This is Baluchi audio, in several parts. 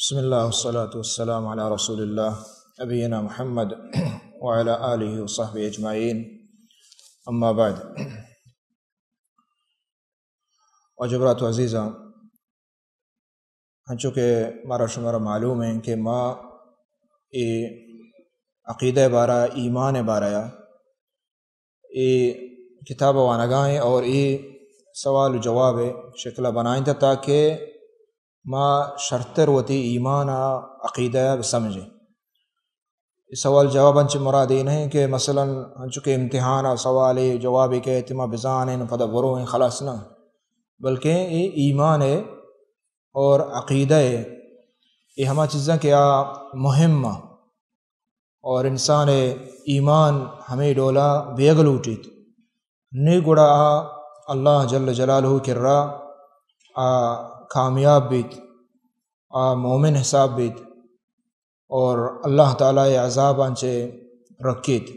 بسم اللہ والصلاة والسلام علی رسول اللہ نبینا محمد وعلی آلہ وصحبہ اجمعین، اما بعد۔ واجہ برات و عزیزاں، انچو کہ مارا شمارا معلوم ایں کہ ما اے عقیدہ بارہ، ایمان بارہ یا اے کتاب وانگا ایں اور اے سوال و جواب شکل بنائیں تھا تاکہ ما شرتر وتی ایمان ء عقیدہ ء بسمجھیں۔ اے سوال جواب انچ مراد اے نہیں کہ مثلاً انچو کہ امتحان ء سوال ء جواب ء کہ ما بزانیں پدا برویں، خلاص نہ، بلکہ اے ایمان ء اور عقیدہ ء اے ہما چیزاں کہ آ مہم ء اور انسان ء ایمان ہمے ڈولا بیگ لوٹیت، نی گڑا آ اللہ جل جلالہ کرا آ کامیاب بیت، آ مومن حساب بیت اور اللہ تعالی ء عذاباں چہ رکیت۔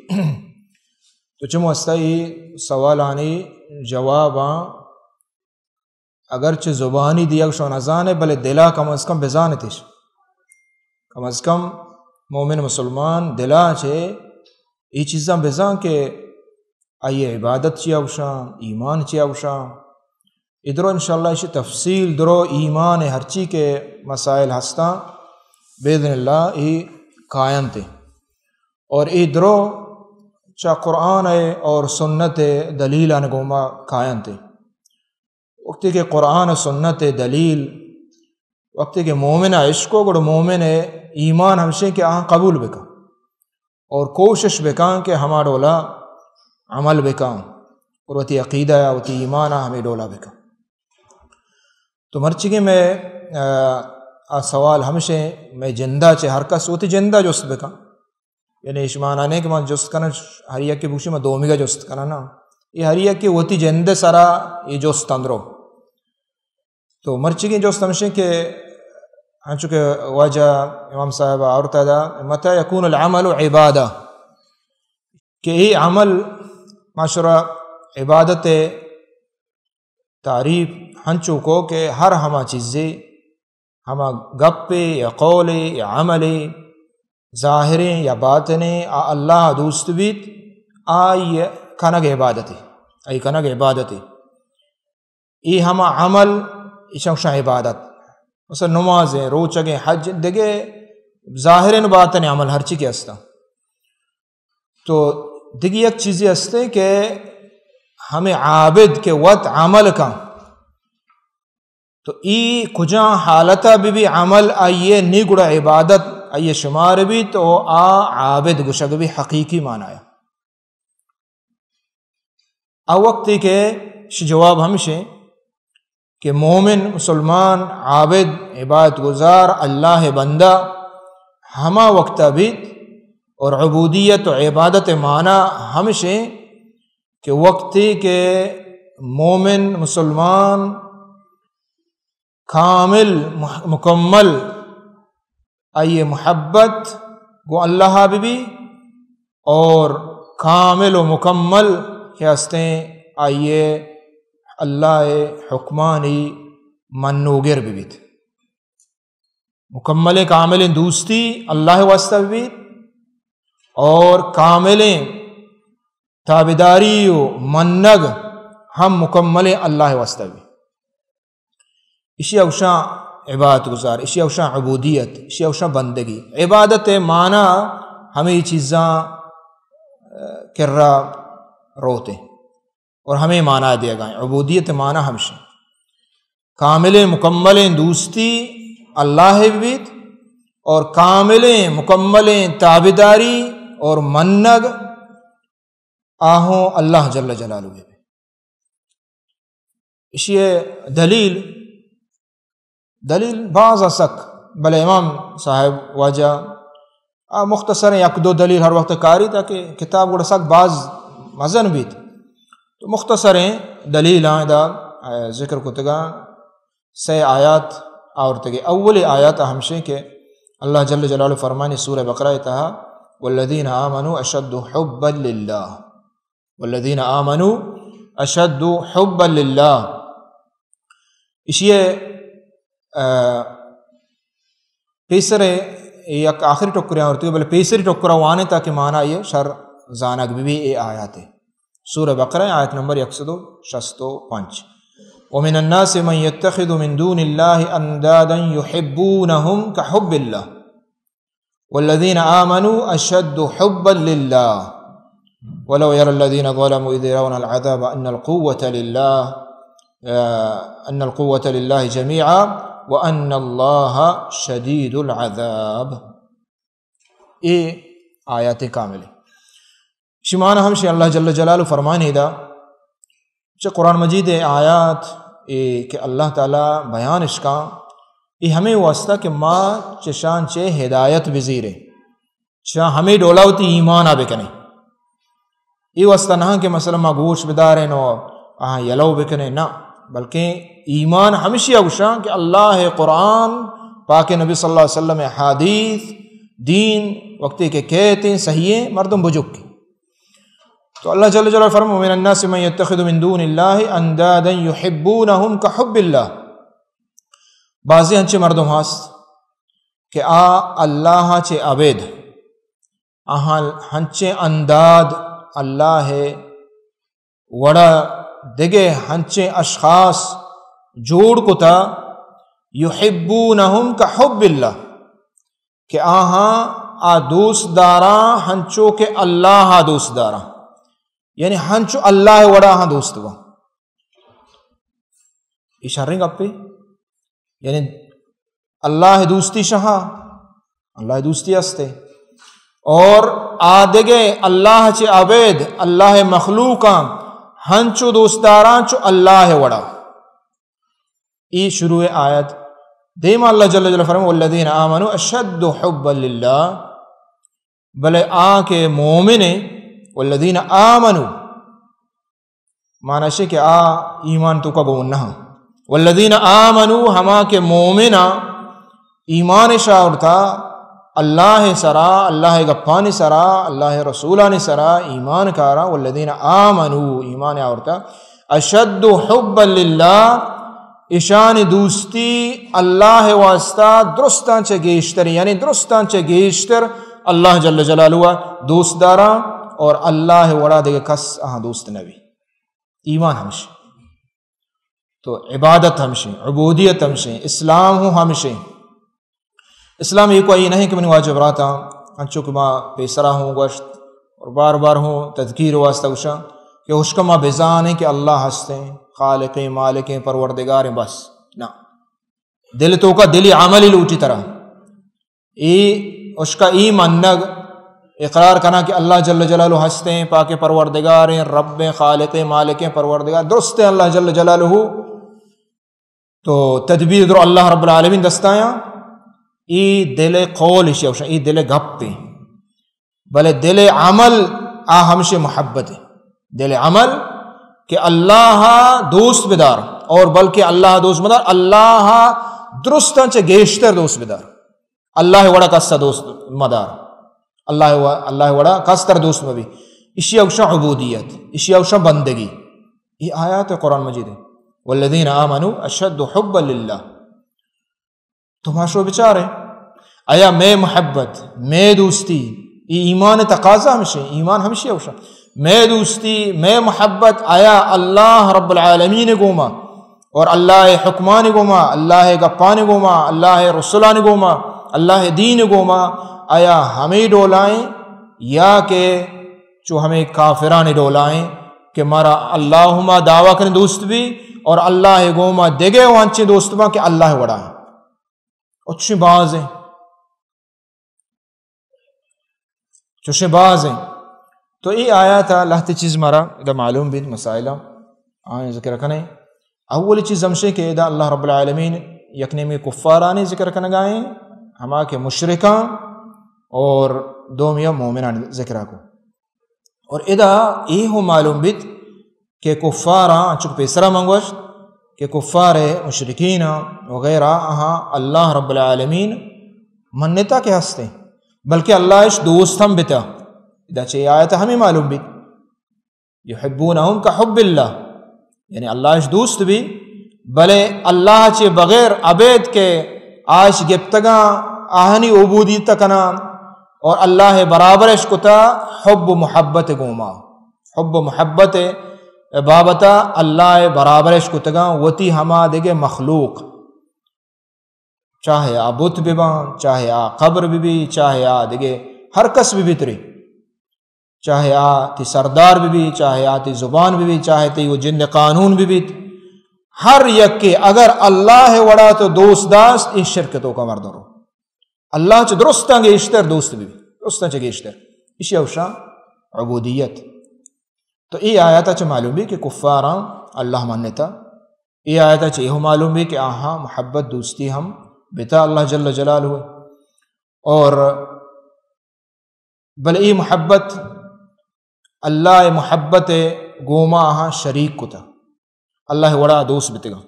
تو چم واسطہ اے سوالانی جواباں اگرچہ زبانی دیگ شو نزانے، بلے دلا کم از کم بزانتش۔ کم از کم مومن مسلمان دلا چہ اے چیزاں بزان کہ آئی عبادت چیا گوشاں، ایمان چیا گوشاں۔ ادرو انشاءاللہ ایشی تفصیل درو ایمان ہرچی کہ مسائل ہستاں، باذن اللہ اے کاینت۔ اور اے درو چا قرآن ء اور سنت ء دلیلان گوما کاینت۔ وقتی کہ قرآن و سنت دلیل، وقتی کہ مومن ء عشق و گڑ مومن ء ایمان ہمشیں کہ آہاں قبول بکن اور کوشش بکن کہ ہما ڈولا عمل بکن اور وتی عقیدہ یا وتی ایمان ء ہمیں ڈولا بکن۔ تو مرچگیں میں، آ، آ سوال ہمشیں، میں جندہ چہ ہر کس وتی جندہ جست بکن۔ یعنی ایش مانا نہیں کہ من جست کناں، ہر یکے بگوشی من دومیگا جست کناں، نا۔ یہ ہر یکے وتی جند سرا یہ جست اندرو۔ تو مرچگیں جست ہمشیں کہ ہنچو کہ واجہ امام صاحب آورتا دا، متى يكون العمل عبادة؟ کہ یہ عمل معاشرہ عبادت تعریف ہنچو کو کہ ہر ہما چیزے، ہما گپے یا قولے یا عملے، ظاہریں یا باطنیں، آ اللہ دوست بیت، آئی کنگ عبادتے، آئی کنگ عبادتے۔ اے ہما عمل، ایشاں گوشاں عبادت۔ مثلا نمازیں، روچگیں، حج، دگہ ظاہریں باطنیں عمل ہرچی کہ ہستاں۔ تو دگہ یک چیزے ہستے کہ ہمیں عابد کہ وت عمل کن، تو ای کجا حالتا بہ بی عمل آئیے نی گڑا عبادت آئیے شمار بی، تو آ عابد گشگ بی حقیقی معنی۔ آ وقتی کہ ش جواب ہمشیں کہ مومن، مسلمان، عابد، عبادت گزار، اللہ بندہ ہما وقتا بیت اور عبودیت و عبادت معنی ہمشیں کہ وقتی کہ مومن، مسلمان کامل، مح-، مکمل آئیے محبت گوں اللہ بہ بی اور کامل و مکمل کہ ہستیں آئیے اللہ حکمانی منوگر بہ بیت۔ مکملیں کاملیں دوستی اللہ واسطہ بہ بیت اور کاملیں تابعداری و منگ ہم مکملیں اللہ واسطہ بہ بیت۔ اشی اوشاں عبادت گزار، اشی اوشاں عبودیت، اشی اوشاں بندگی۔ عبادت معنی ہمیں چیزاں، آ، کرا روتے اور ہمیں معنی دیا گئے۔ عبودیت معنی ہمشی کاملیں مکملیں دوستی اللہ بیت اور کاملیں مکملیں تابعداری اور منگ آہوں اللہ جل جلالہ بہ بی۔ اشی دلیل، دلیل باز سک، بلے امام صاحب واجہ آ مختصریں یک دو دلیل ہر وقت کاری تاکہ کتاب گڑا سک باز مزن بیت۔ تو مختصریں دلیل آئیں دا، آ، ذکر کتگاں۔ سے آیات آورتگے۔ اولی آیات ہمشیں کہ اللہ جل جلالہ فرمانی سورہ بقرہ تہا، والذین آمنوا اشد حبا للہ، والذین آمنوا اشد حبا للہ۔ اشی، آ، پیسرے یک آخری ٹکرے آورتی، بلے پیسری ٹکرا وانے تاکہ معنی یہ شر زانگ بی بی اے آیاتے۔ سورہ بقرہ، آیت نمبر یک سد و شست و پنچ۔ ومن الناس من يتخذ من دون الله أندادا يحبونهم كحب الله والذين آمنوا أشد حبا لله ولو يرى الذين ظلموا إذ يرون العذاب أن القوة لله، آه، أن القوة لله جميعا وأن الله شديد العذاب۔ اے آیات کامل۔ شی معنی ہمشی اللہ جل جلالہ فرمانے دا، چہ قرآن مجید آیات اے کہ اللہ تعالی بیان اشکاں، اے ہمیں واسطہ کہ ما چشان چے ہدایت بزیریں، چہ ہمیں ڈولا وتی ایمان آ بکنیں۔ اے واسطہ نہ کہ مثلاً ما گوش بداریں و آہاں یلو بکنیں، نہ، بلکہ ایمان ہمشی گوشاں کہ اللہ قرآن پاک، نبی صلی اللہ علیہ وسلم حدیث، دین وقتی کہ کہتے ہیں صحیح ہے، مردم بجک۔ تو اللہ جل جلالہ فرمائے، "ومن الناس من يتخذ من دون الله أندادا يحبونهم كحب الله۔" بعضی ہنچے مردم ہست کہ آ اللہ چے ابید آہاں ہنچیں انداد، اللہ وڑا دگہ ہنچیں اشخاص جوڑ کتا، يحبونهم كحب الله، کہ آہاں آ دوست داراں ہنچو کہ اللہ آ دوست داراں، یعنی ہنچو اللہ وڑا آہاں دوست باں۔ اے شریں گپے، یعنی اللہ دوستی شہا، اللہ دوستی ہستے، اور آدگے اللہ چے ابید اللہ مخلوقاں ہنچو دوست داراں چو اللہ وڑا۔ ای شروع آیت۔ دیما اللہ جل جلالہ فرمائے، "والذين آمنوا أشد حبا لله"، بلے آ کہ مومن ہیں، "والذين آمنوا"، معنی شے کہ آ ایمان توکا گون نہ۔ "والذين آمنوا"، ہما کہ مومن آ، ایمان شاورتا اللہ سرا، اللہ گپانی سرا، اللہ رسولانی سرا ایمان کارا، "والذين آمنوا"، ایمان آورتا، "أشد حبا لله"، اشانی دوستی اللہ واسطہ درستاں چہ گیشتر، یعنی درستاں چہ گیشتر اللہ جل جلالہ دوست داراں، اور اللہ وڑا دگہ کس آہاں دوست نبی۔ ایمان ہمشی۔ تو عبادت ہمشیں، عبودیت ہمشیں، اسلام ہوں ہمشیں۔ اسلام یہ کوئی نہیں کہ منی واجب رہتا، انچو کہ ما پیسرا ہوں گوشت اور بار بار ہوں تذکیر واسطہ گوشاں کہ ہشکا ما بزانیں کہ اللہ ہستیں، خالقیں، مالکیں، پروردگاریں، بس نہ۔ دل توکا دلی عملی لوٹی ترا۔ اے اشکا ای منگ، اقرار کنا کہ اللہ جل جلالہ ہستیں، پاک پروردگاریں، ربیں، خالقیں، مالکیں، پروردگار، درستیں اللہ جل جلالہ۔ تو تدبیر در اللہ رب العالمین دستایاں۔ ای دل قول اشی اوشا، ای دل گپیں۔ بلے دل عمل آ ہمشے محبت ہے۔ دل عمل کہ اللہ دوست بدار، اور بلکہ اللہ دوست مدار، اللہ درستاں چہ گیشتر دوست بدار۔ اللہ وڑا کسا دوست مدار۔ اللہ و-، اللہ وڑا کستر دوست مبی۔ اشی اوشا عبودیت، اشی اوشا بندگی۔ یہ آیات قرآن مجید ہے۔ "والذين آمنوا أشد حبا لله۔" تو ما شو بچارے، آیا مئے محبت، مئے دوستی، ای ایمان تقاضا ہمشے، ایمان ہمشی اوشا۔ مئے دوستی، مئے محبت، آیا اللہ رب العالمین گوما اور اللہ حکمان گوما، اللہ گپان گوما، اللہ رسولان گوما، اللہ دین گوما، آیا ہمیں ڈولائیں یا کہ چو ہمیں کافران ڈولائیں کہ مارا اللہ ما دعویٰ کریں دوست بھی اور اللہ گوما دگے وانچیں دوست باں کہ اللہ وڑا ہیں؟ اور چوشیں باز ہیں، چوشیں باز ہیں۔ تو ای آیات لہتے چیز مارا ادا معلوم بیت، مسائلہ آئیں ذکر کنے۔ اولی چیز ہمشے کہ ادا اللہ رب العالمین یک نیمی کفارانی ذکر کنگائیں، ہما کہ مشرکاں، اور دومیا مومنانی ذکر کو۔ اور ادا اے ہوں معلوم بیت کہ کفاراں، انچو کہ پیسرا من گوشت کہ کفار مشرکین وغیرہ آہاں اللہ رب العالمین منتا کہ ہستے، بلکہ اللہ اش دوست ہم بتا۔ ادا چہ آیت ہمیں معلوم بیت، یحبونہم کحب اللہ، یعنی اللہ اش دوست بی، بلے اللہ چہ بغیر ابید کہ آش گپتگاں، آہانی عبودیت کناں اور اللہ برابرش کتا حب و محبت گوما۔ حب و محبت بابتا اللہ برابرش کتگاں وتی ہما دگہ مخلوق، چاہے آ بت بباں، چاہے آ قبر ببی، چاہے آ دگہ ہر کس ببیت رے، چاہے آ تی سردار ببی، چاہے آ تی زبان ببی، چاہے تی وہ جند قانون ببیت، ہر یکے اگر اللہ وڑا تو دوست داشت، اے شرک توکا مردم رو۔ اللہ چہ درستاں گیشتر دوست ببی، درستاں چہ گیشتر۔ اشی اوشاں عبودیت۔ تو اے آیاتا چہ معلوم بی کہ کفاراں اللہ منتا۔ اے آیاتا چہ ایہو معلوم بی کہ آہاں محبت دوستی ہم بتا اللہ جل جلالہ۔ اور بلے اے محبت، اللہ محبت گوما آہاں شریک کتا، اللہ وڑا دوست بتگا۔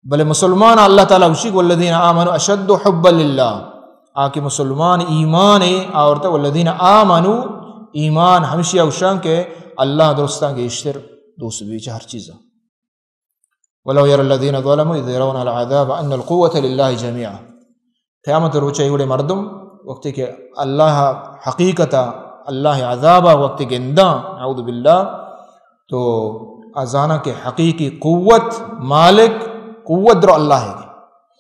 بلے مسلمان اللہ تعالی گوشی کہ والذین آمنوا اشد حبا للہ، آ کہ مسلمان ایمان ہے، آورتا والذین آمنوا، ایمان ہمشی اوشان کہ اللہ درستاں گیشتر دوست بی چہ ہر چیزا۔ ولو یری الذین ظلموا اذ یرون العذاب ان القوة للہ جمیعا۔ قیامت روچ ایوڑے مردم وقتی کہ اللہ حقیقتا، اللہ عذابا وقتی گنداں، نعوذ باللہ، تو ازانا کہ حقیقی قوت مالک، قوت درو اللہ ہے۔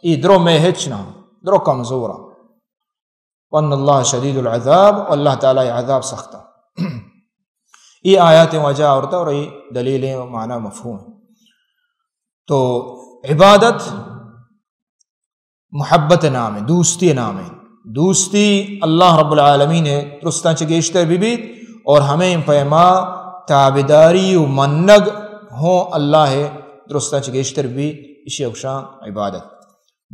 ای درو میں ہچ نہ، درو کمزورا۔ وان اللہ شدید العذاب، اللہ تعالی عذاب سختا۔ ای آیات وجہ آورتا اور ای دلیل و معنی مفہوم ہے۔ تو عبادت محبت نام ہے، دوستی نام ہے۔ دوستی اللہ رب العالمین ہے، درستاں چہ گیشتر ببیت اور ہمیں پیما تابداری و منگ ہوں اللہ ہے، درستاں چہ گیشتر ببیت، اشی اوشان عبادت۔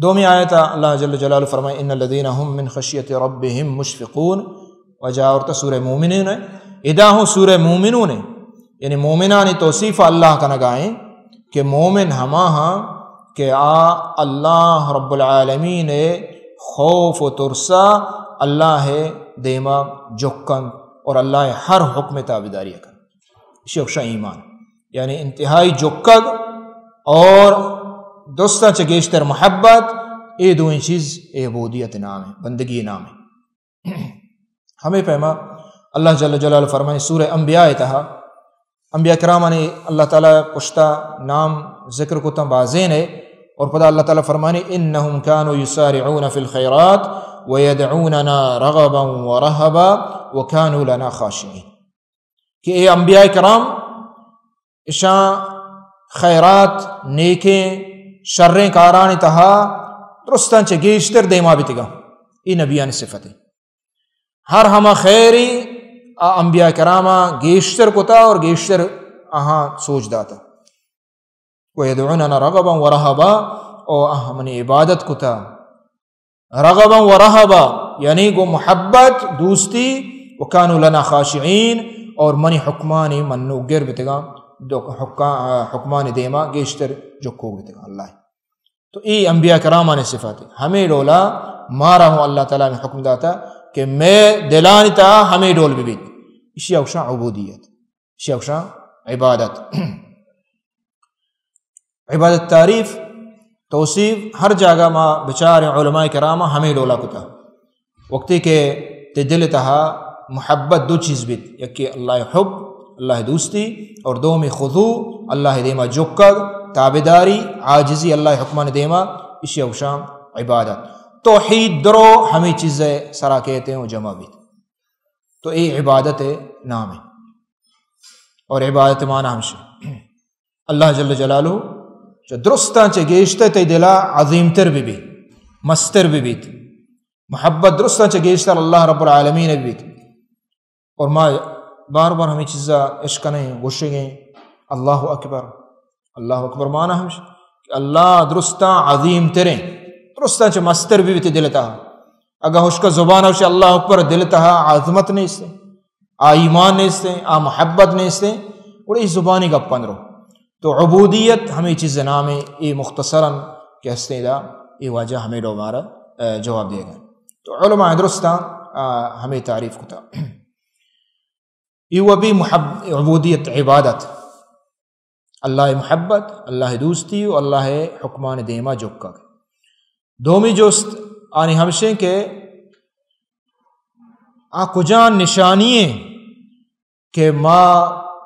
دومی آیت اللہ جل جلالہ فرمائے، ان الذین هم من خشیت ربهم مشفقون، وجہ آورتا سورہ مومنون ہے، ادا ہوں سورہ مومنون ہے، یعنی مومنانی توصیف اللہ کنگائیں کہ مومن ہما ہاں کہ آ اللہ رب العالمین خوف و ترسا اللہ دیما جکن اور اللہ ہر حکم تابداری کن۔ اشی اکشا ایمان، یعنی انتہائی جکگ اور دوستاں چہ گیشتر محبت، اے دوئیں چیز اے عبودیت نام ہے، بندگی نام ہے۔ ہمیں پیما اللہ جل جلالہ فرمائے سورہ انبیاء تہا، انبیاء کرامانی اللہ تعالی پشتا نام ذکر کتاں بازین ہے، اور پدا اللہ تعالی فرمانی، انہم کانوا یسارعون فی الخیرات ویدعوننا رغبا ورہبا وکانوا لنا خاشعین۔ کہ اے انبیاء کرام اشاں خیرات، نیکیں، شریں کارانی تہا درستاں چہ گیشتر دیما بیتگاں۔ اے نبیانی صفت ہے۔ ہر ہما خیری آ انبیاء کراما گیشتر کتا اور گیشتر آہاں سوج داتا۔ ویدعوننا رغبا ورہبا، او آہاں منی عبادت کتا رغبا و رہبا، یعنی گو محبت، دوستی، وکانوا لنا خاشعین، اور منی حکمانی منوگر بتگاں، دو حکا-، حکمانی دیما گیشتر جکوک بتگاں اللہ۔ تو اے انبیاء کرامانی صفات ہے۔ ہمیں ڈولا مارا ہوں اللہ تعالی نے حکم داتا کہ میں دلانی تا ہمیں ڈول ببیت۔ اشی اوشان عبودیت، اشی اوشان عبادت۔ عبادت تعریف، توصیف، ہر جاگہ ما بچار علماء کرام ہمیں ڈولا کتا۔ وقتی کہ تے دل تہا محبت دو چیز بیت، یکی اللہ حب، اللہ دوستی، اور دومی خضوع، اللہ دیما جکگ، تابداری، عاجزی اللہ حکمان دیما، اشی اوشان عبادت۔ توحید درو ہمیں چیز سرا کہتے ہیں و جمع بیت۔ تو اے عبادت نام ہے۔ اور عبادت معنی ہمشہ اللہ جل جلالہ چہ درستاں چہ گیشتر تئی دلا عظیم تر ببیت، مستر ببیت، محبت درستاں چہ گیشتر اللہ رب العالمین ببیت۔ اور ما بار بار ہمیں چیزا اشکنیں، گوشگیں، اللہ اکبر، اللہ اکبر معنی ہمش کہ اللہ درستاں عظیم تریں، درستاں چہ مستر ببیت دل تہا۔ اگاں ہشکا زبان ہوش اللہ اکبر، دل تہا عظمت نیست، آ ایمان نیست، آ محبت نیست، گڑا اے زبانی گپ اندرو۔ تو عبودیت ہمیں چیز نام ہے، اے مختصراً کہ ہستیں دا، اے واجہ ہمیں ڈو مارا، اے، جواب دیگا۔ تو علماء درستاں، آ، ہمیں تعریف کتا۔ اے و بھی محب-، عبودیت عبادت۔ اللہ محبت، اللہ دوستی و اللہ حکمان دیما جکگ۔ دومی جست، آنی ہمشیں کہ آ کجان نشانی ایں کہ ما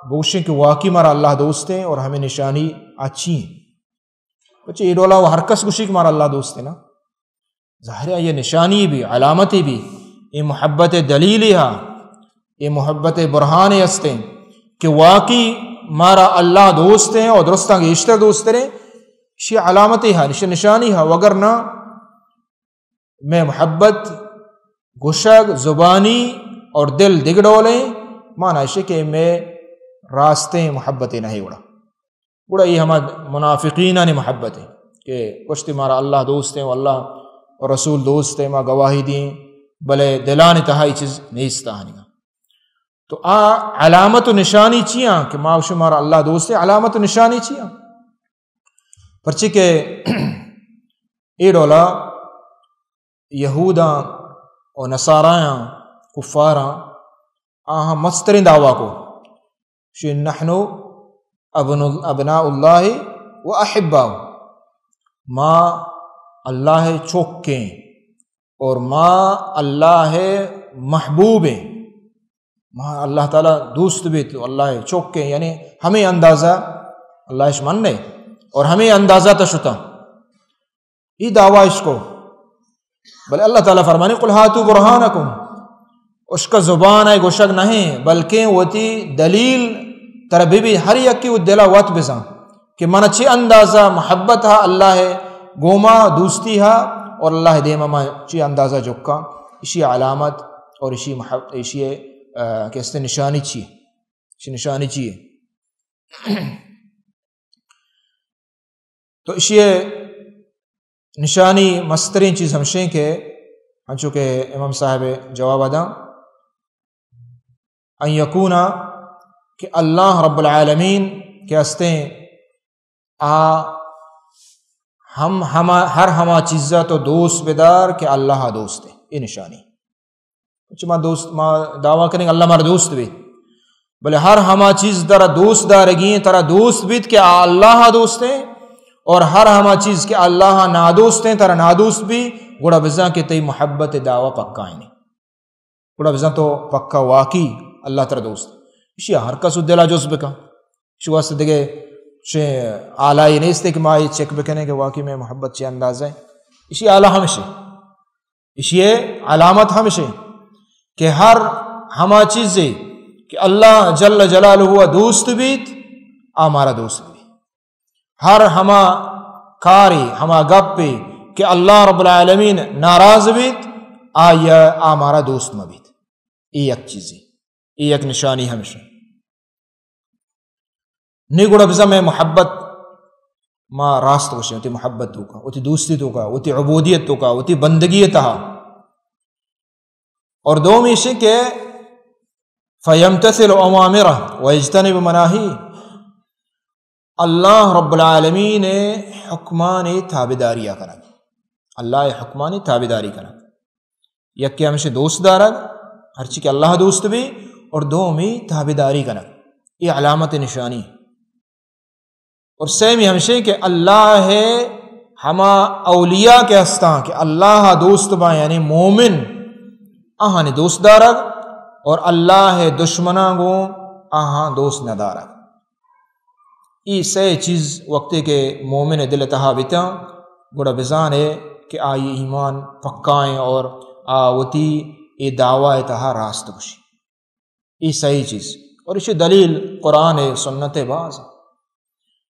بوشیں کہ واقعی مارا اللہ دوست ایں، اور ہمیں نشانی آ چی ایں؟ پچے اے ڈولا و ہر کس گوشی کہ مارا اللہ دوست ایں نا، ظاہر ہے یہ نشانی بھی، علامتی بھی، یہ محبت دلیلی ہا، یہ محبت برہان ہستیں کہ واقعی مارا اللہ دوست ایں اور درستاں گیشتر دوست ایں۔ شی علامتی ہا، نش-، نشانی ہا، وگرنہ مئے محبت گوشگ، زبانی اور دل دگہ ڈولیں، مانا اشی کہ مئے راستیں محبت نہ ایں۔ گڑا گڑا یہ ہما منافقینانی محبت ایں کہ گوشتی مارا اللہ دوست ایں و اللہ و رسول دوست ایں، ما گواہی دیں، بلے دلانی تہا یہ چیز نیست آنگا۔ تو آ علامت و نشانی چیاں کہ ما و شمارا اللہ دوست ایں؟ علامت و نشانی چیاں؟ پرچے کہ اے ڈولا یہوداں و نصارایاں، کفاراں، آہاں مستریں دعویٰ کو، شی نحن ابن-، ابناء اللہ و احباؤہ، ما اللہ چوکیں اور ما اللہ محبوبیں، ما اللہ تعالی دوست بیت و اللہ چوکیں، یعنی ہمیں اندازہ اللہ اش من نے اور ہمیں اندازہ تا شتا۔ ای دعویٰ اش کو۔ بلے اللہ تعالی فرمانی، "قل هاتوا برهانكم۔" اشکا زبان ہے گوشگ نہیں، بلکہ وتی دلیل تر بی بی، ہر یکی و دلا وت بزن کہ من چی اندازہ محبت ہا اللہ ہے گوما، دوستی ہا، اور اللہ دیما ما چی اندازہ جکا۔ اشی علامت اور اشی محب-، اشی، آ، کہستے نشانی چی ہے؟ اشی نشانی چی ہے؟ تو اشی نشانی مستریں چیز ہمشیں کہ انچو کہ امام صاحب جواب داں، ان یکونا، کہ اللہ رب العالمین کہ ہستیں، آ ہم ہما، ہر ہما چیزا تو دوست بدار کہ اللہ دوست ہے۔ یہ نشانی۔ چہ ما دوست، ما دعویٰ کنیں کہ اللہ مارا دوست بیت، بلے ہر ہما چیز ترا دوست دارگی ہیں، ترا دوست بیت کہ آ اللہ دوست ہیں، اور ہر ہما چیز کہ اللہ نادوست ہیں، ترا نادوست بھی، گڑا بزاں کہ تئی محبت دعویٰ پکا ہیں، گڑا بزاں تو پکا واقعی اللہ ترا دوست۔ اشی ہر کس دلا جست بکن، اشی واسطے دگہ چہ آلائی نیست کہ ما یہ چیک بکنیں کہ واقعی میں محبت چہ اندازہ ہے۔ اشی آلہ ہمشی اشی علامت ہمشیں کہ ہر ہما چیزے کہ اللہ جل جلالہ دوست بیت، آ مارا دوست بیت۔ ہر ہما کارے، ہما گپے کہ اللہ رب العالمین ناراض بیت، آ یا، آ مارا دوست مہ بیت۔ اے یک چیزے، اے یک نشانی ہمشیں۔ نی گڑا بزاں مئے محبت، ما راست گوشیں، وتی محبت توکا، وتی دوستی توکا، وتی عبودیت توکا، وتی بندگی تہا۔ اور دومی ایشی کہ فیمتثل اوامرہ و یجتنب مناہی، اللہ رب العالمین حکمانی تابعداری کنگ، اللہ حکمانی تابعداری کنگ۔ یکے ہمشی دوست دارگ، ہرچی کہ اللہ دوست بی، اور دومی تابعداری کنگ، یہ علامت نشانی۔ اور سیمی ہمشی کہ اللہ ہما اولیاء کہ ہستاں کہ اللہ دوست باں، یعنی مومن، آہانی دوست دارگ، اور اللہ دشمناں گوں آہاں دوست ندارگ۔ ای سئے چیز وقتے کہ مومن دل تہا بیتاں، گڑا بزانے کہ آئی ایمان پکا ایں اور آ وتی اے دعوی تہا راست گوشی۔ ای سئے چیز۔ اور اشی دلیل قرآن سنت باز۔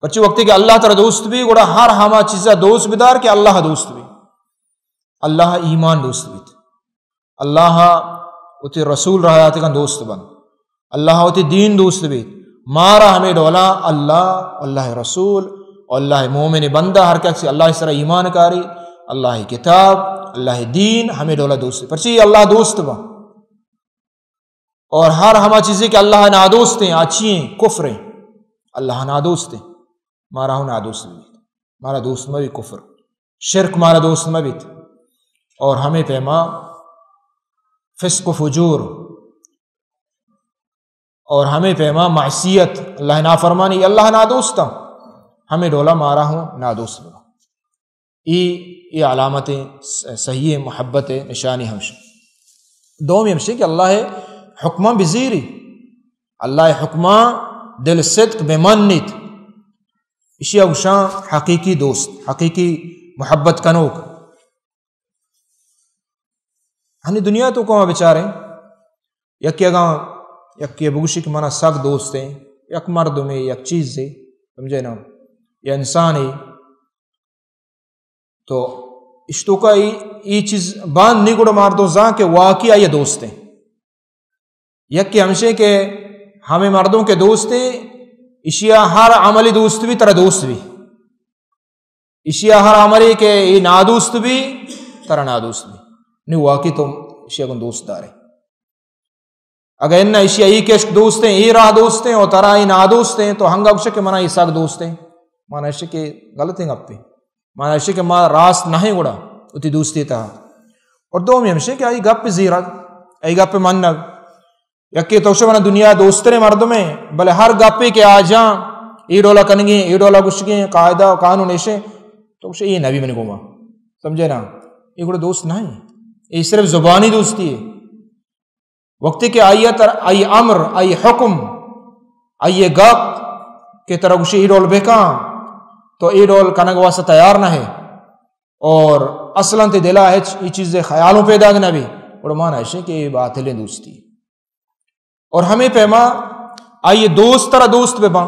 پرچی وقتے کہ اللہ ترا دوست بی، گڑا ہر ہما چیزا دوست بدار کہ اللہ دوست بی۔ اللہ ایمان دوست بیت۔ اللہ وتی رسول راہ یاتگاں دوست بنت۔ اللہ وتی دین دوست بیت۔ مارا ہمے ڈولا اللہ، اللہ رسول، اللہ مومن بندہ، ہر کسی اللہ سرا ایمان کاری، اللہ کتاب، اللہ دین، ہمے ڈولا دوست۔ پرچی اللہ دوست با۔ اور ہر ہما چیزے کہ اللہ نادوست ہیں، آ چی ہیں؟ کفر ہیں۔ اللہ نادوست ہیں۔ مارا ہوں نادوست بیت۔ مارا دوست مہ بیت کفر۔ شرک مارا دوست مہ بیت۔ اور ہمے پیما فسق و فجور اور ہمے پیما معصیت، اللہ نافرمانی، اللہ نادوستاں۔ ہمے ڈولا مارا ہوں نادوست ببا۔ ای، ای علامت صحیح محبت نشانی ہمش۔ دومی ہمشی کہ اللہ حکماں بزیری، اللہ حکماں دل صدق بمنیت، اشی گوشاں حقیقی دوست، حقیقی محبت کنوک۔ ہنی دنیا تو کما بچاریں، یکی اگاں یکی بگوشی کہ منا سک دوستیں، یک مردمے، یک چیزے، سمجھے نا، یا انسانے، تو اشتوکا ای، ای چیز باند نی گڑا مردم زان کہ واقعی آئی دوستیں۔ یکی ہمشے کہ ہمیں مردم کے دوستیں، اشیا ہر عملی دوست بھی ترا دوست بھی۔ اشیا ہر عملے کہ اے نادوست بی، ترا نادوست بی۔ نی واقعی تو اشیا گوں دوست دارے۔ اگہ اناں اشیا ای کشک دوستیں، ای راہ دوستیں، اور ترا ای نادوستیں، تو ہنگا گوشے کہ منا ای سک دوستیں۔ مانا اشی کہ غلطیں گپے۔ مانا اشی کہ ما راست نہیں گڑا، اتی دوستی تہا۔ اور دومی ہمشے کہ ای گپ زیرگ، ای گپ منگ۔ یکے تو شو منا دنیا دوستریں مردمے، بلے ہر گپے کہ آ جاں، ای ڈولا کنگیں، ای ڈولا گشگیں، قاعدہ و قانون ایشیں، تو شو ای نبی منی گوما۔ سمجھے نا؟ ای گڑا دوست نہیں۔ ای صرف زبانی دوستی ہے۔ وقتی کہ آئی تر، آئی امر، آئی حکم، آئی گپ کہ ترا گوشی ای ڈول بکاں، تو ای ڈول کنگ واسطہ تیار نہ ہے۔ اور اصلاً تے دلا ہچ ای چیز خیالوں پیدا نہ بی، گڑا مانا ایشیں کہ ای باطلیں دوستی۔ اور ہمے پیما آئی دوست ترا دوست بہ باں۔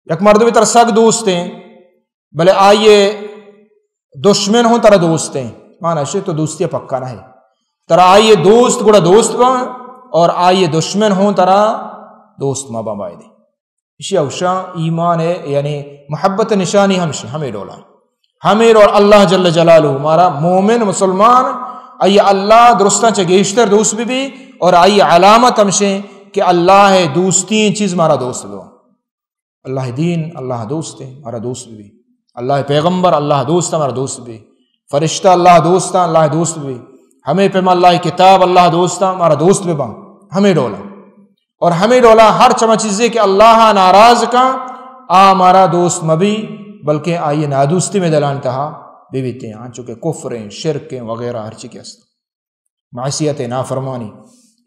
یک مردمے ترا سک دوستیں، بلے آئی دشمن ہوں ترا دوستیں، مانا اشی تو دوستی پکا نہ ہے۔ ترا آئی دوست گڑا دوست باں، اور آئی دشمن ہوں ترا دوست مہ باں بایدے۔ اشی اوشاں ایمان ہے، یعنی محبت نشانی ہمشی، ہمے ڈولا۔ ہمے ڈول اللہ جل جلالہ مارا مومن مسلمان، آئی اللہ درستاں چہ گیشتر دوست بہ بی، اور آئی علامت ہمشیں کہ اللہ دوستی چیز مارا دوست بہ۔ اللہ دین، اللہ دوست ہے، مارا دوست بہ بی۔ اللہ پیغمبر، اللہ دوست، مارا دوست بہ بی۔ فرشتہ، اللہ دوست، اللہ دوست بہ بی۔ ہمے پیما اللہ کتاب، اللہ دوست، مارا دوست بہ باں۔ ہمے ڈولا۔ اور ہمے ڈولا ہر چما چیزے کہ اللہ ناراض کاں، آ مارا دوست مبی، بلکہ آئی نادوستی میں دلان تہا بہ بیتے ہیں، چونکہ کفر ہیں، شرک ہیں وغیرہ ہر چی کہ است۔ معصیت نافرمانی،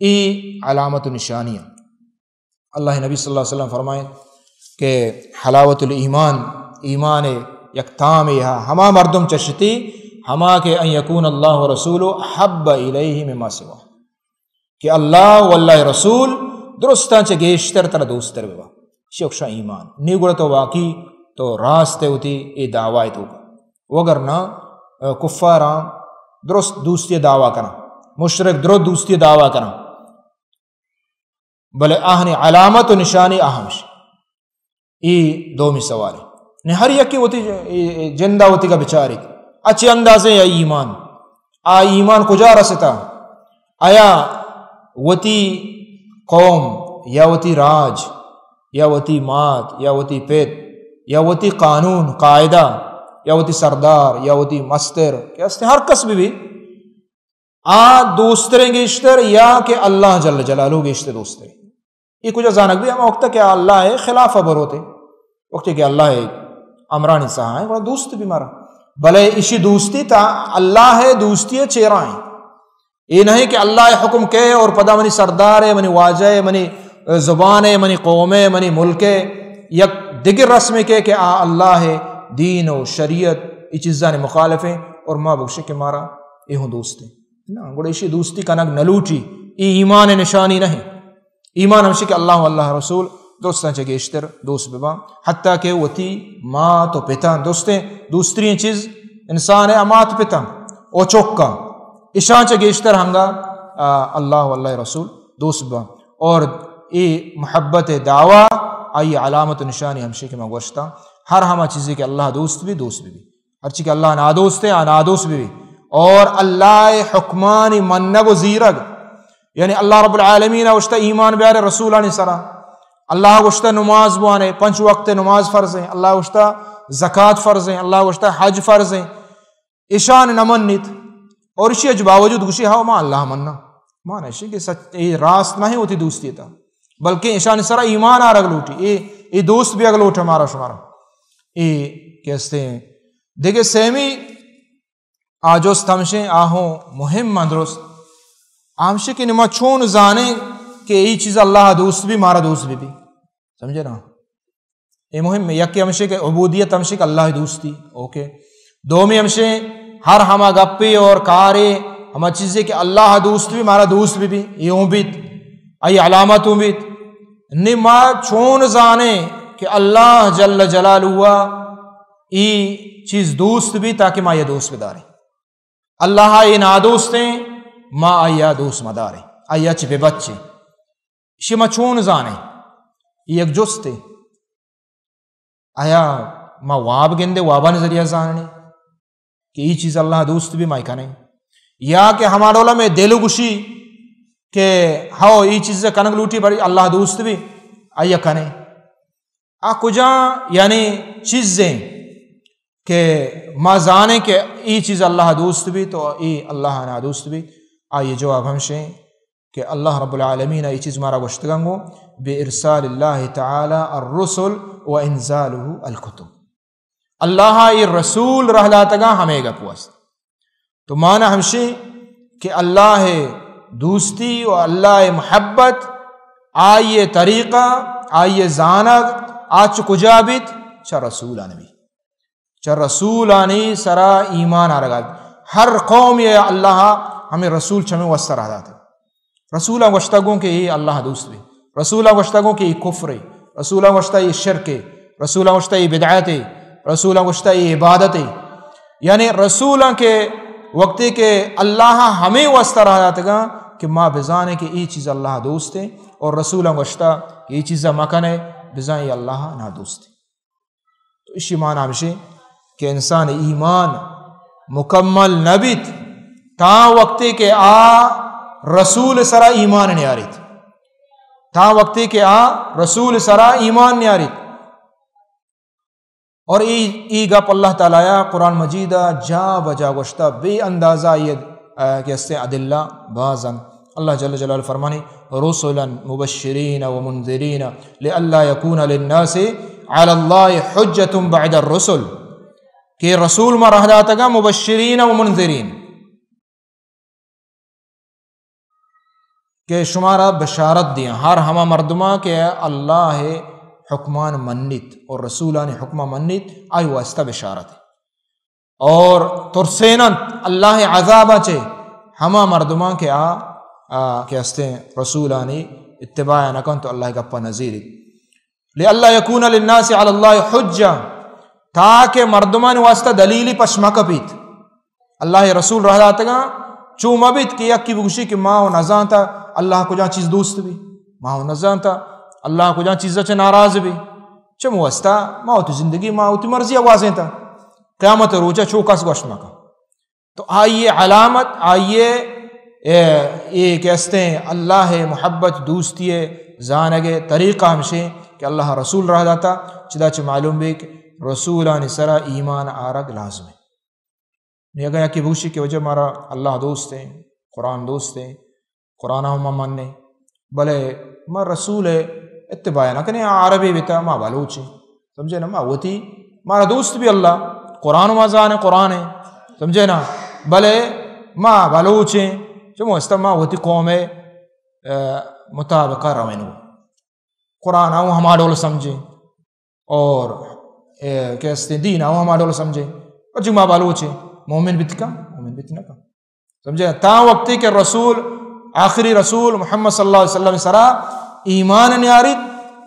ای علامت و نشانی ہیں۔ اللہ نبی صلی اللہ علیہ وسلم فرمائیں کہ حلاوت الایمان، ایمان یک تام یہ ہما مردم چشتی، ہما کہ ان یکون اللہ و رسول احب الیہ مما سوا، کہ اللہ و اللہ رسول درستاں چہ گیشتر ترا دوستر ببا۔ شوکشا ایمان نی گڑا تو واقعی تو راست ہے ہوتی اے دعوی تو کا۔ وگرنہ، اے، کفاراں درست دوستی دعوی کنا، مشرک درست دوستی دعوی کنا، بلے آہنی علامت و نشانی اہمش۔ ای دومی سوال ہے۔ نے ہر یکی وتی ج-، ای، ای جندہ وتی کا بچاری۔ اچھے اندازے یا ایمان۔ آ ایمان کجا رستا؟ آیا وتی قوم یا وتی راج یا وتی مات یا وتی پت یا وتی قانون، قاعدہ، یا وتی سردار یا وتی مستر، کہ استے ہر کس بہ بی، آ دوستریں گیشتر یا کہ اللہ جل جلالہ گیشتر دوستریں؟ یہ کجا زانگ بی؟ ہما وقت کہ اللہ خلاف بروتے، وقت کہ اللہ امرانی سہا ہیں، گڑا دوست بی مارا۔ بلے اشی دوستی تا اللہ دوستی چیرا ہیں۔ اے نہیں کہ اللہ حکم کہے اور پدا منی سردار ہے، منی واجہ ہے، منی زبان ہے، منی قوم ہے، منی ملک ہے، یک دگر رسم کے کہ آ اللہ دین و شریعت ای چیزانی مخالف ہیں اور ما بگشے کہ مارا اے ہوں دوست ہیں۔ نا، گڑا اشی دوستی کنگ نہ لوٹی، ای ایمان نشانی نہیں۔ ایمان ہمشی کہ اللہ و اللہ رسول درستاں چہ گیشتر دوست بباں، حتیٰ کہ وتی مات و پتاں۔ دوستیں، دوسترین چیز انسان ہے مات پتاں و چکاں، اشاں چہ گیشتر ہنگا، آ، اللہ و اللہ رسول دوست بباں۔ اور اے محبت دعوی آئی علامت و نشانی ہمشی کہ ما گوشتاں، ہر ہما چیزے کہ اللہ دوست بی، دوست بی۔ ہرچی کہ اللہ نادوست ہے، آ نادوست بی۔ اور اللہ حکمانی منگ و زیرگ، یعنی اللہ رب العالمین گوشتہ ایمان بیارے رسولانی سرا، اللہ گوشتہ نماز بوانے، پنچ وقت نماز فرض ہیں، اللہ گوشتہ زکات فرض ہیں، اللہ گوشتہ حج فرض ہیں، اشان نہ منیت۔ اور اشی اچ باوجود گوشی، ہاں، ما اللہ مننا۔ مانا اشی کہ سچ، اے راست نہیں ہوتی دوستی تا، بلکہ اشان سرا ایمان آرگ لوٹی، اے، اے دوست بیگ لوٹ ہمارا شمارا۔ اے کہ استے ہیں، دگہ سیمی آ جست ہمشیں، آ ہوں مہم ایں درست۔ آ ہمشیں کہ نی ما چون زانیں کہ اے چیز اللہ دوست بی، مارا دوست بی بی۔ سمجھے نا؟ اے مہم ایں۔ یکے ہمشیں کہ عبودیت ہمشیں کہ اللہ دوستی۔ اوکے۔ دومی ہمشیں ہر ہما گپے اور کارے، ہما چیزے کہ اللہ دوست بی، مارا دوست بی بی۔ اے ہوں بیت۔ اے علامت ہوں بیت۔ نی ما چون زانیں کہ اللہ جل جلالہ اے چیز دوست بی تاکہ ما اے دوست بداریں؟ اللہ اے نادوستیں، ما آئی ءَ دوست مداریں، آئی ءَ چہ ببچیں۔ اشی ما چون زانیں؟ اے یک جستے۔ آیا ما واب گندے، وابانی ذریعہ زانیں کہ اے چیز اللہ دوست بی، ما اے کنیں؟ یا کہ ہما ڈولا مئے دل گوشی کہ ہو اے چیز کنگ لوٹی، بلے اللہ دوست بی، آئی ءَ کنیں؟ آ کجا یعنی چیزیں کہ ما زانیں کہ اے چیز اللہ دوست بی تو اے اللہ نادوست بی؟ آئی جواب ہمشیں کہ اللہ رب العالمین اے چیز مارا گوشتگاں گوں بارسال اللہ تعالی الرسل و انزالہ الکتب۔ اللہ اے رسول راہ داتگاں ہمے گپ واسطہ۔ تو مانا ہمشی کہ اللہ دوستی و اللہ محبت، آئی طریقہ، آئی زانگ، آ چہ کجا بیت؟ چہ رسولان بیت۔ چہ رسولانی سرا ایمان آرگا۔ ہر قوم اے اللہ ہمے رسول چمے واسطہ راہ داتے۔ رسولاں گوشتہ گوں کہ اے اللہ دوست بی۔ رسولاں گوشتہ گوں کہ اے کفرے۔ رسولاں گوشتہ اے شرکے۔ رسولاں گوشتہ اے بدعتے۔ رسولاں گوشتہ اے عبادتے۔ یعنی رسولاں کہ وقتی کہ اللہ ہمے واسطہ راہ داتگاں کہ ما بزانیں کہ اے چیز اللہ دوستے، اور رسولاں گوشتہ کہ اے چیزا مکنے، بزاں اے اللہ نادوستے۔ تو اشی مانا ہمشی کہ انسان ایمان مکمل نہ بیت تاں وقتی کہ آ رسول سرا ایمان نیاریت، تاں وقتی کہ آ رسول سرا ایمان نیاریت۔ اور ای، ای گپ اللہ تعالی یا قرآن مجید جا بجا گوشتا، بے اندازہ یہ، آ، کہ استے ادلہ بازن۔ اللہ جل جلالہ فرمانی، رسلا مبشرین و منذرین لئلا یکون للناس علی اللہ حجة بعد الرسل، کہ رسول ما راہ داتگا مبشرین و منذرین، کہ شمارا بشارت دیاں ہر ہما مردماں کہ اللہ حکمان منیت اور رسولانی حکمان منیت، آئی واسطہ بشارت۔ اور ترسیننت اللہ عذابا چے ہما مردماں کہ آ، آ، کہ ہستیں رسولانی اتباع نہ کنت و اللہ گپا نزیریت۔ لئلا یکون للناس علی اللہ حجہ، تاکہ مردمانی واسطہ دلیلی پش مکپیت۔ اللہ رسول راہ داتگاں، چو مبیت کہ یکی بگوشی کہ ما و نزانتا اللہ کجا چیز دوست بی، ما و نزانتا اللہ کجا چیز چہ ناراض بی۔ چہ واسطہ ما وتی زندگی، ما وتی مرضی گوازینتا۔ قیامت روچا چو کس گوشت مکن۔ تو آئی علامت، آئی، اے، اے کہ استیں اللہ محبت دوستی زانگ طریقہ ہمشیں کہ اللہ رسول راہ داتا، چدا چہ معلوم بی کہ رسولانی سرا ایمان آرگ لازم ہے۔ نی اگاں یکے بگوشی کہ وجہ مارا اللہ دوستیں، قرآن دوستیں، قرآن ہم ما منیں، بلے ما رسول اتباع نہ کنیں، عربی بیتا، ما بلوچیں۔ سمجھے نا؟ ما وتی، مارا دوست بی اللہ، قرآن ما زانیں، قرآن ہے۔ سمجھے نا؟ بلے ما بلوچیں، چمو است ما وتی قوم، آ، مطابقہ رویں۔ قرآن ہم ہما ڈول سمجھیں۔ اور، اے، کہ استیں دین ہم ہما ڈول سمجھیں۔ پچی ما بلوچیں، مومن بیت کن، مومن بیت نہ کن۔ سمجھے؟ تا وقتی کہ رسول، آخری رسول محمد صلی اللہ علیہ وسلم سرا ایمان نیاریت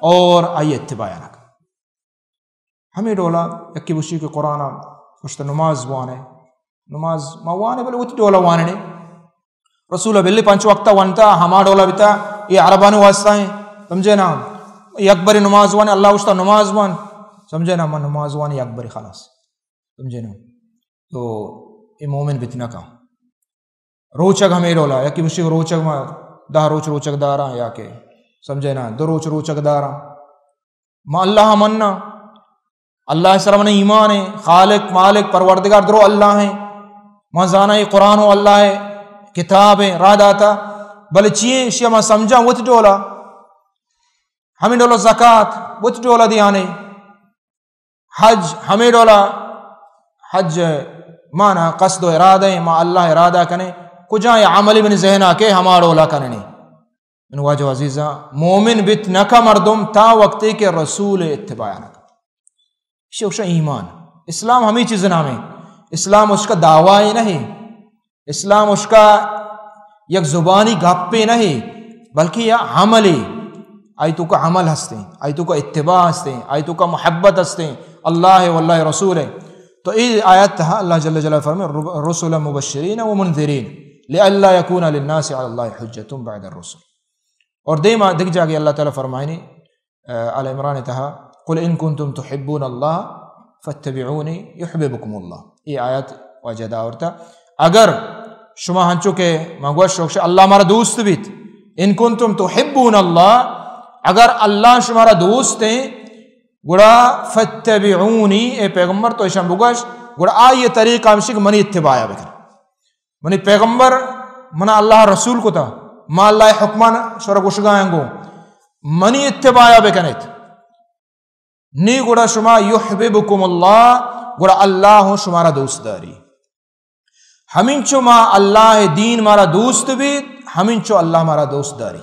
اور آئی اتباع نہ کن۔ ہمیں ڈولا یکی بشی کہ قرآن پشت نماز وانے، نماز ما وانے بلے وتی ڈولا وانے۔ رسول بلے پنچ وقتا وانتا، ہما ڈولا بیتا، یہ عربانی واسطہ ہیں، سمجھے نا؟ یک بری نماز وانے، اللہ وشتا نماز وان، سمجھے نا؟ من نماز وانے یک بری خلاص، سمجھے نا؟ تو یہ مومن بیت نہ کن۔ روچگ ہمے ڈولا، یکی گوشی روچگ ما دہ روچ روچگ داراں یا کہ سمجھے نا، دو روچ روچگ داراں۔ ما اللہ مننا، اللہ سر من ایمان ہے، خالق مالک پروردگار درو اللہ ہیں۔ ما زانا یہ قرآن و اللہ ہے، کتاب ہے، راہ داتا، بلے چیئے اشیا ما سمجھاں وت ڈولا، ہمیں ڈولا زکات وت ڈولا دیانے۔ حج ہمے ڈولا، حج مانا قصد و ارادہ ایں، ما اللہ ارادہ کنیں، کجا یہ عملی منی ذہنا کہ ہما ڈولا کننی۔ من واجہ عزیزاں، مومن بیت نہ کا مردم تا وقتے کہ رسول اتباع نہ کا۔ ایشی گوشاں ایمان۔ اسلام ہمے چیز نام ایں۔ اسلام اس کا دعوی نہیں۔ اسلام اس کا یک زبانی گپے نہیں، بلکہ یہ عملے۔ آئی توکا عمل ہستیں، آئی توکا اتباع ہستیں، آئی توکا محبت ہستیں، اللہ و اللہ رسول ہے۔ تو اے آیت تہا اللہ جل جلالہ فرمائے، "رسلا مبشرین و منذرین لئلا یکون للناس علی اللہ حجۃ بعد الرسل۔" اور دیما دگہ جاگہ اللہ تعالی فرمائنی، آل عمران تہا، "قل ان کنتم تحبون اللہ فاتبعونی یحببکم اللہ۔" اے آیت واجہ دا آورتا۔ اگر شما ہنچو کہ ما گوش، شوق اللہ مارا دوست بیت، ان کنتم تحبون اللہ، اگر اللہ شمارا دوست ہیں، گڑا فاتبعونی، اے پیغمبر تو ایشان بگوش، گڑا آئی طریقہ ہمشی کہ منی اتباع بکن۔ منی پیغمبر منا اللہ رسول کتا، ما اللہ حکمان شورا گوشگایاں گو، منی اتباع بکنیت۔ نی گڑا شما یحببکم اللہ، گڑا اللہ ہوں شمارا دوست داری۔ ہمینچو ما اللہ دین مارا دوست بیت، ہمینچو اللہ مارا دوست داری۔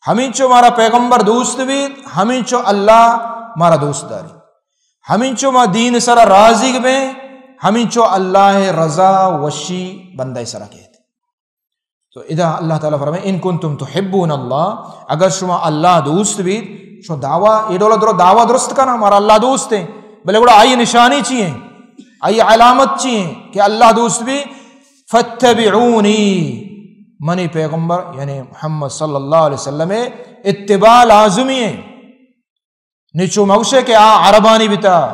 ہمینچو مارا پیغمبر دوست بیت، ہمینچو اللہ مارا دوست داری۔ ہمینچو ما دین سرا راضی بیں، ہمینچو اللہ رضا وشی بندہ سرا کیت۔ تو ادا اللہ تعالی فرمائے، "ان کنتم تحبون اللہ"، اگر شما اللہ دوست بیت، شما دعویٰ، اے ڈولا درو دعویٰ درست کنا، مارا اللہ دوست ہیں، بلے گڑا آئی نشانی چی ہیں؟ آئی علامت چی ہیں کہ اللہ دوست بی؟ "فاتبعونی"، منی پیغمبر یعنی محمد صلی اللہ علیہ وسلم اتباع لازمی ہیں۔ نی چو مگوشے کہ آ عربانی بتا،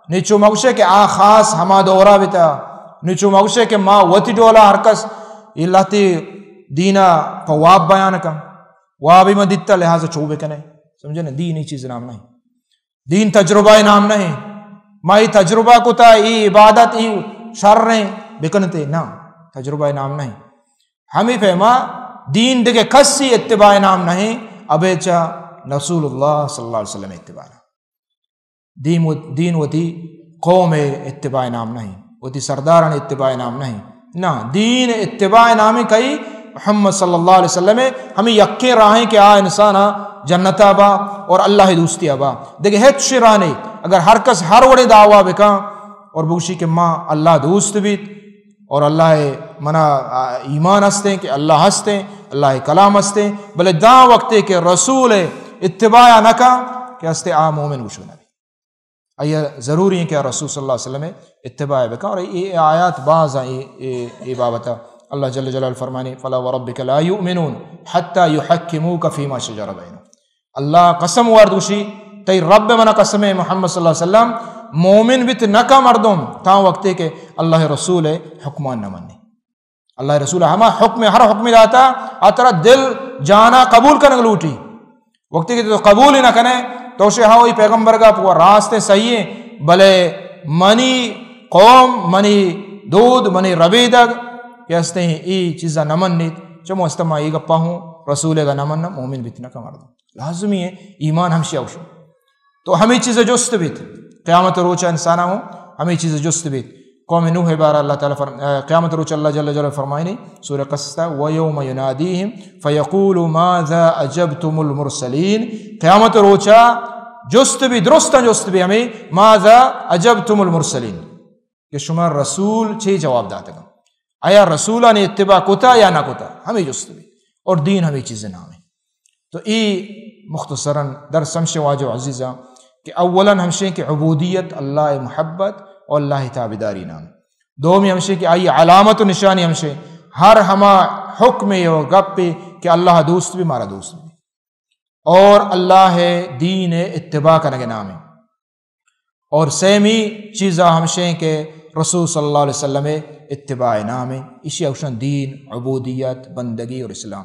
نی چو مگوشے کہ آ خاص ہما دورا بتا، نی چو مگوشے کہ ما وتی ڈولا ہر کس یہ لہتی دینا پہ واب بیان کن، وابی ما دیتا لہذا چو بکنے۔ سمجھے نا؟ دین ای چیز نام نہیں۔ دین تجربہ نام نہیں۔ ما ای تجربہ کتا، ای عبادت، ای شر ہیں، بکنتے نا، تجربہ نام نہیں۔ ہمے پیما دین دگہ کسی اتباع نام نہیں، ابے چا رسول اللہ صلی اللہ علیہ وسلم اتباع نام۔ دین و-، دین وتی قوم اتباع نام نہیں، وتی سرداران اتباع نام نہیں۔ نا، دین اتباع نام کئی؟ محمد صلی اللہ علیہ وسلم۔ ہمے یکیں راہیں کہ آ انسان جنتا با اور اللہ دوستی با۔ دگہ ہچ راہ نہیں۔ اگر ہر کس ہر وڑے دعویٰ بکن اور بگوشی کہ ما اللہ دوست بیت، اور اللہ منا ایمان ہستیں کہ اللہ ہستیں، اللہ کلام ہستیں، بلے داں وقتے کہ رسول اتباع نہ کا کہ ہستے آ مومن گوشو نبی۔ آیا ضروری ہیں کہ آ رسول صلی اللہ علیہ وسلم اتباع بکا۔ اور اے آیات باز ہیں اے، اے، اے بابتا۔ اللہ جل جلالہ فرمانی، "فلا وربك لا يؤمنون حتى يحكموك فيما شجر بينهم۔" اللہ قسم وارت گوشی، تئی رب منا قسم ہے محمد صلی اللہ علیہ وسلم، مومن بیت نہ کا مردم تاں وقتے کہ اللہ رسول حکمان نہ منی۔ اللہ رسول ہما حکم، ہر حکم داتا، آ ترا دل جانا قبول کنگ لوٹی۔ وقتی کہ تو قبول ہی نہ کنے، تو شے ہاں وہی پیغمبر کا پورا راست ہے، صحیح ہے، بلے منی قوم، منی دود، منی ربیدگ کہ ہستے ہیں، ای چیزا نہ منیت۔ چمو ہستا ما ای گپا ہوں، رسول کا نہ مننا، مومن بیت نہ کا مردم۔ لازمی ہے، ایمان ہمشی اوشو۔ تو ہمے چیز جست بیت۔ قیامت روچ انسانا ہوں، ہمے چیز جست بیت۔ قوم نوح بارہ اللہ تعالی فرم-، اے، قیامت روچ اللہ جل جلالہ فرمائنی، سورہ قصص تا، "ويوم يناديهم فيقول ماذا أجبتم المرسلين۔" قیامت روچا جست بی، درستاں جست بی ہمے، "ماذا أجبتم المرسلين؟" کہ شما رسول چے جواب داتگا؟ آیا رسولانی اتباع کتا یا نہ کتا؟ ہمے جست بی۔ اور دین ہمے چیز نام ہے۔ تو ای مختصراً درس ہمشے واجہ و عزیزاں کہ اولاً ہمشے کہ عبودیت، اللہ محبت اور اللہ تابعداری نام۔ دومی ہمشے کہ آئی علامت و نشانی ہمشے ہر ہما حکم و گپ کہ اللہ دوست بی، مارا دوست بی۔ اور اللہ دین اتباع کنگ نام ہے۔ اور سیمی چیزا ہمشیں کہ رسول صلی اللہ علیہ وسلم اتباع نام ہے، اشی اوشن دین، عبودیت، بندگی اور اسلام۔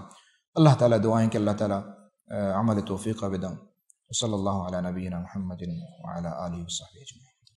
اللہ تعالی دعائیں کہ اللہ تعالی، آ، عمل توفیق بدن۔ وصلی اللہ علی نبینا محمد وعلی آلہ وصحبہ اجمعین۔